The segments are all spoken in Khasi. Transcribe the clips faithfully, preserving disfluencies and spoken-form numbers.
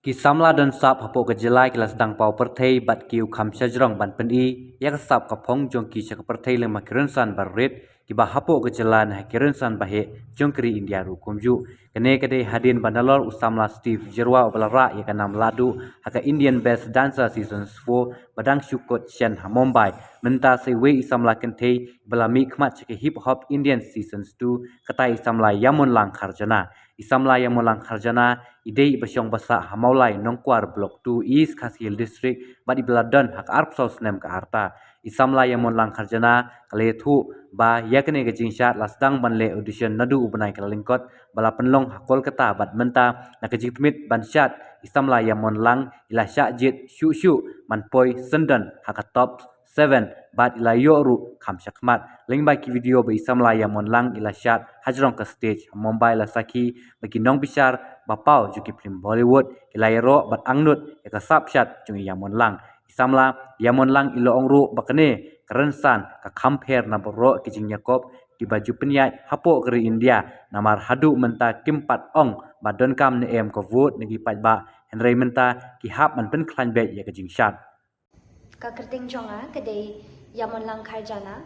Ki samla don sap hapoh ka jylla ki la sdang paw pyrthei bad ki u kham shajrong ban pyni ïa ka sap ka phong jong ki sha ka pyrthei lem ha ki rynsan ba rit kiba hapoh ka jylla ne ha ki rynsan ba heh jong ka ri India ruh kumjuh. Kane ka dei hadien ba nalor u samla Steve Jyrwa uba la rah ïa ka nam lahduh ha ka Indian Best Dancer Season four ba dang shu kut shen ha Mumbai. Mynta sa iwei i samla kynthei ba la mih khmat sha ka Hip Hop Indian Season two, kata i samla Yamonlang Kharjana. I samla Yamonlang Kharjana i dei iba shong basah ha Mawlai Nongkwar Block two, East Khasi Hills District, bad iba la don ha ka arphew saw snem ka rta. I samla Yamonlang Kharjana ka la ïathuh ba ïa kane ka jingshad la sdang ban leh audition naduh u bnai Kyllalyngkot ba la pynlong ha Kolkata bad mynta na ka jingtmit ban shad i samla Yamonlang i la shah jied shuh shuh ban poi syndon ha ka top seven bad i la ïoh ruh kham shakhmat. Lyngba ki video ba i samla Yamonlang i la shad hajrong ka stage ha Mumbai la sakhi ba ki nongbishar ba paw jong ki phlim Bollywood ki la ïaroh bad angnud ïa ka sap shad jong i Yamonlang. I samla Yamonlang i la ong ruh ba kane ka rynsan ka kham pher na baroh ki jingïakop kiba ju pynïaid hapoh ka ri India, namar haduh mynta kim pat ong ba donkam ne em ka vote na ki paidbah, hynrei mynta ki hap ban pynkhlaiñ beit ïa ka jingshad. Ka kyrteng jong nga ka dei Yamonlang Kharjana,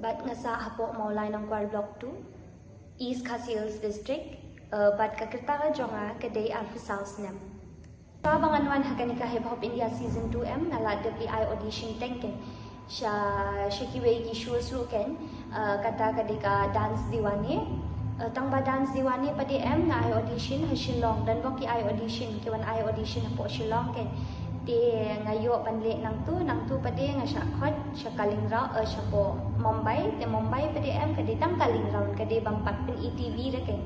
bad nga sah hapoh Mawlai Nongkwar Block two, East Khasi Hills District, eh, bad ka kyrteng jong nga ka dei arphew saw snem. Sa ba ngan wan ha kane ka Hip Hop India Season two em, nga la dep leit ai audition teng keiñ sha, sha kiwei ki shows ruh keiñ, eh, kata ka dei ka Dance Deewane. Eh, tang ba Dance Deewane pat em nga ai audition ha Shillong, don bok ki ai audition, ki wan ai audition hapoh Shillong keiñ. Te nga ïoh ban leit nangtu, nangtu pat nga shah khot sha Kaling Round, eh, shapoh Mumbai, te Mumbai pat em ka dei tang Kaling Round, ka dei bym pat pyn-i TV re keiñ.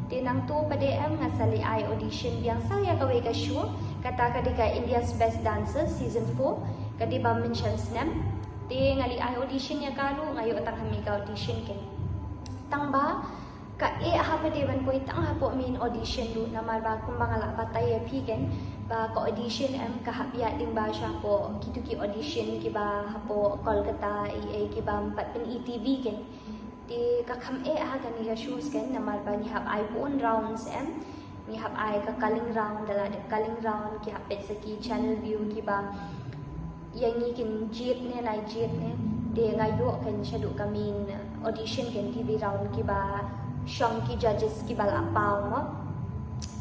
Te nangtu pat em nga sa leit ai audition biang sa ïa kawei ka show, kata ka dei ka India's Best Dancer Season four, ka dei ba mynshwa snem. Te nga leit ai audition ïa ka ruh, nga ïoh tang ha mih ka audition keiñ. Tang ba ka eh ha pat ban poi tang hapoh main audition ruh, namar ba kumba nga la batai ïa phi keiñ ba ka audition em ka hap ïaid lyngba sha hapoh kitu ki audition kiba hapoh Kolkata, ei ei, kiba ym pat pyn-i TV keiñ. Te ka kham eh ha kane ka shows keiñ, namar ba ngi hap ai bun rounds em. Ngi hap ai ka Kaling Round, da la dep Kaling Round ki hap peit sa ki channel view kiba ïa ngi kin jied ne nai jied ne. Te nga ïoh keiñ shaduh ka main audition keiñ TV round kiba shong ki judges kiba la paw mo.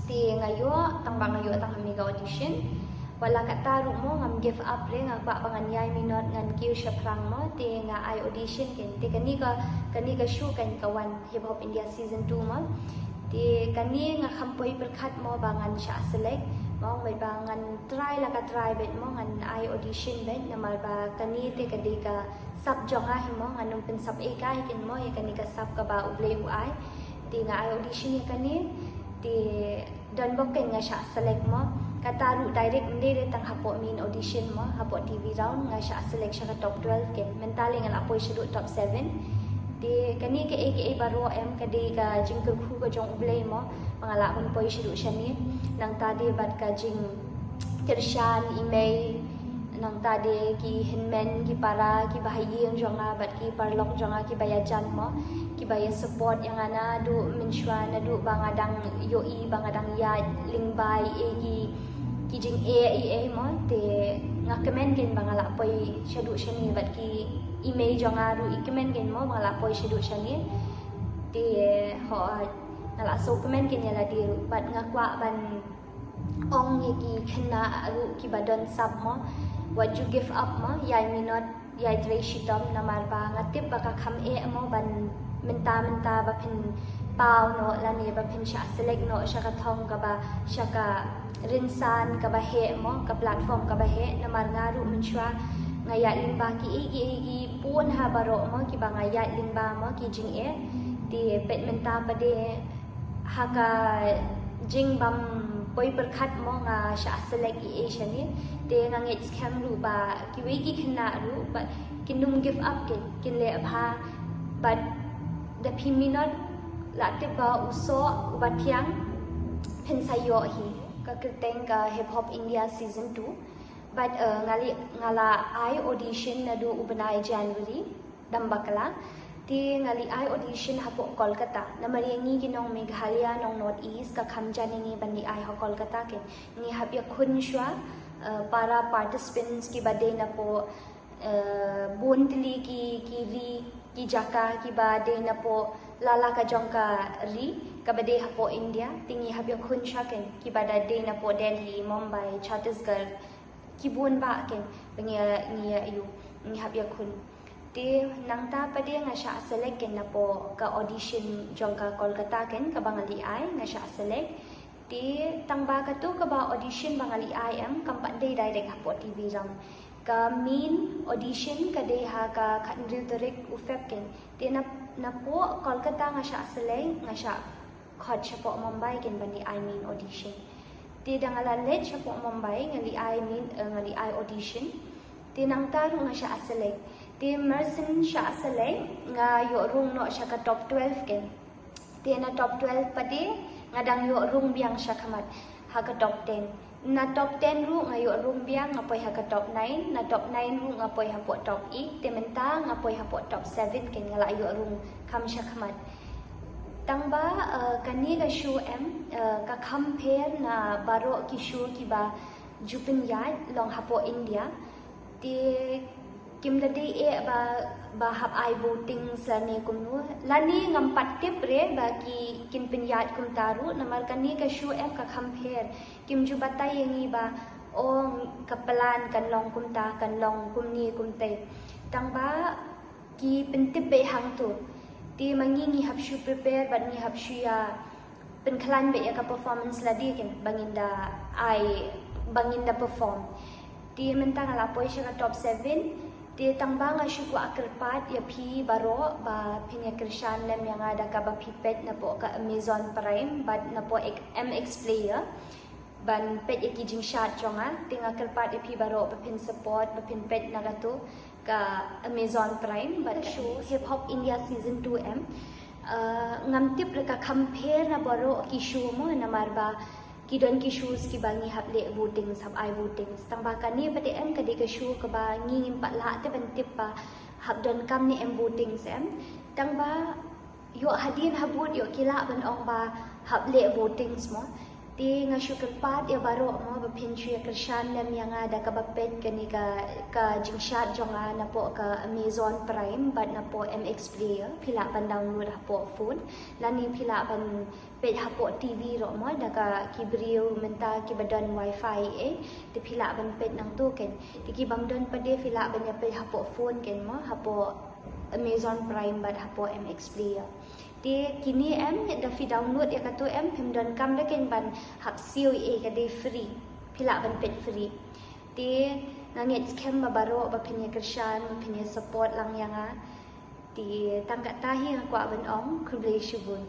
Te nga ïoh, tang ba nga ïoh tang ha mih ka audition. Wat la katta ruh mo, ngam give up re, nga kwah ba ngan ïai minot, ngan kiew shaphrang mo. Te nga ai audition keiñ. Te kane ka, kane ka show keiñ ka wan Hip Hop India Season two mo. Te kane nga kham poi pyrkhat mo ba ngan shah select mo, bad ba ngan try la ka try bad mo, ngan ai audition bad, namar ba kane te ka dei ka sap jong nga hi mo, ngan ym pynsap ei kai keiñ mo ïa kane ka sap kaba U Blei u ai. Te nga ai audition ïa kane, te don bok keiñ nga shah select mo. Kata ruh direct ym dei re tang hapoh main audition mo, hapoh TV round nga shah select sha ka top twelve keiñ. Mynta lei nga la poi shaduh top seven. Te kane kaei kaei baroh em ka dei ka jingkyrkhu ka jong U Blei mo, ba nga lah ban poi shaduh shane. Nangta dei bad ka jingkyrshan i mei, nangta dei ki hynmen, ki para, ki bahaïing jong nga bad ki paralok jong nga kiba ïajan mo, kiba ïa support ïa nga naduh mynshuwa, naduh ba nga dang ïohi ba nga dang ïaid lyngba ei ei ki, ki jingeh ei ei mo. Te nga kmen keiñ ba nga lah poi shaduh shane bad ki i mei jong nga ruh i kmen keiñ mo ba nga lah poi shaduh shane. Te ho, nga lah sngewkmen keiñ ïa lade ruh bad nga kwah ban ong ïa ki khynnah ruh kiba don sap mo, wat ju give up mo, ïai minot, ïai trei shitom, namar ba nga tip ba ka kham eh mo ban mynta mynta ba phin paw noh lane ba phin shah select noh sha ka thong kaba, sha ka rynsan kaba heh mo, ka platform kaba heh. Namar nga ruh mynshuwa nga ïaid lyngba kiei kiei ki bun ha baroh mo kiba nga ïaid lyngba mo ki jingeh. Te peit mynta pat ha ka jingbym poi pyrkhat mo nga shah select ei ei shane. Te nga ngeit skhem ruh ba kiwei ki khynnah ruh ba kin ym give up, kin, kin leh bha. Bad da phi minot la tip ba u soh uba thiang phin sa ïoh hi. Ka kyrteng ka Hip Hop India Season two. Bad, eh, nga leh, nga la ai audition naduh u bnai January, dang bakla. Te nga leh ai audition hapoh Kolkata. Namar ïa ngi ki nong Meghalaya, nong North East, ka kham jan ïa ngi ban leh ai ha Kolkata keiñ. Ngi hap ïakhun shuwa, eh, para participants kiba dei napoh, eh, bun tylli ki, ki ri, ki jaka kiba dei napoh la la ka jong ka ri, kaba dei hapoh India. Te ngi hap ïakhun shuwa keiñ, kiba da dei napoh Delhi, Mumbai, Chhattisgarh, ki bun bah keiñ, ba ngi, ngi ïa ïoh, ngi hap ïakhun. Te nangta pat de nga shah select keiñ napoh ka audition jong ka Kolkata keiñ, kaba nga leh ai, nga shah select. Te tang ba kato kaba audition ba nga leh ai em, kam pat dei direct hapoh T V round. Ka main audition ka dei ha ka khathynriew tarik u Feb keiñ. Te na, napoh Kolkata nga shah select, nga shah khot shapoh Mumbai keiñ ban leh ai main audition. Te da nga la leit shapoh Mumbai, nga leh ai main, eh, nga leh ai audition. Te nangta ruh nga shah select. Te mar shen shah select, nga ïoh rung noh sha ka top twelve keiñ. Te na top twelve pat de, nga dang ïoh rung biang shakhmat ha ka top ten. Na top ten ruh nga ïoh rung biang, nga poi ha ka top nine, na top nine ruh nga poi hapoh top eight, te mynta nga poi hapoh top seven keiñ, nga la ïoh rung kham shakhmat. Tang ba, eh, kane ka show em, eh, ka kham pher na baroh ki show kiba ju pynïaid long hapoh India. Te kim da dei eh ba, ba hap ai voting sa ne kumno. Lane ngam pat tip re ba ki kin pynïaid kumta ruh, namar kane ka show em ka kham pher. Kim ju batai ïa ngi ba, oh, ka plan kan long kumta, kan long kumne kumtei. Tang ba ki pyntip beit hangto. Te ma ngi ngi hap shu prepare bad ngi hap shu ïa pynkhlaiñ beit ïa ka performance lade keiñ ba ngin da ai, ba ngin da perform. Te mynta nga la poi sha ka top seven. Te tang ba nga shu kwah kyrpad ïa phi baroh ba phin ïa kyrshan lem ïa nga da kaba phi peit napoh ka Amazon Prime bad napoh ek-, M X Player ban peit ïa ki jingshad jong nga. Te nga kyrpad ïa phi baroh ba phin support, ba phin peit na kato ka Amazon Prime bad ka show Hip Hop India Season two em. Uh, ngam tip re ka kham pher na baroh ki show mo, namar ba ki don ki shows kiba ngi hap leh votings, hap ai votings. Tang ba kane pat de em ka dei ka show kaba ngi ngim pat lah te ban tip ba hap donkam ne em votings em. Tang ba ïoh hadien habud ïoh ki lah ban ong ba hap leh votings mo. Te nga shu kyrpad ïa baroh mo ba phin shu ïa kyrshan lem ïa nga da kaba peit kane ka, ka jingshad jong nga napoh ka Amazon Prime bad napoh M X Player. Phi lah ban download hapoh phone lane phi lah ban peit hapoh T V ruh mo, da ka ki briew mynta kiba don wifi eh. Te phi lah ban peit nangto keiñ. Te ki bym don pat de phi lah ban ïa peit hapoh phone keiñ mo, hapoh Amazon Prime bad hapoh M X Player. Te kine em, da phi download ïa kato em, phim donkam re keiñ ban hap siew eh, ka dei free. Phi lah ban peit free. Te nga ngeit skhem ba baroh ba phin ïa kyrshan, ba phin ïa support lang ïa nga. Te tang katta hi nga kwah ban ong, khublei shibun.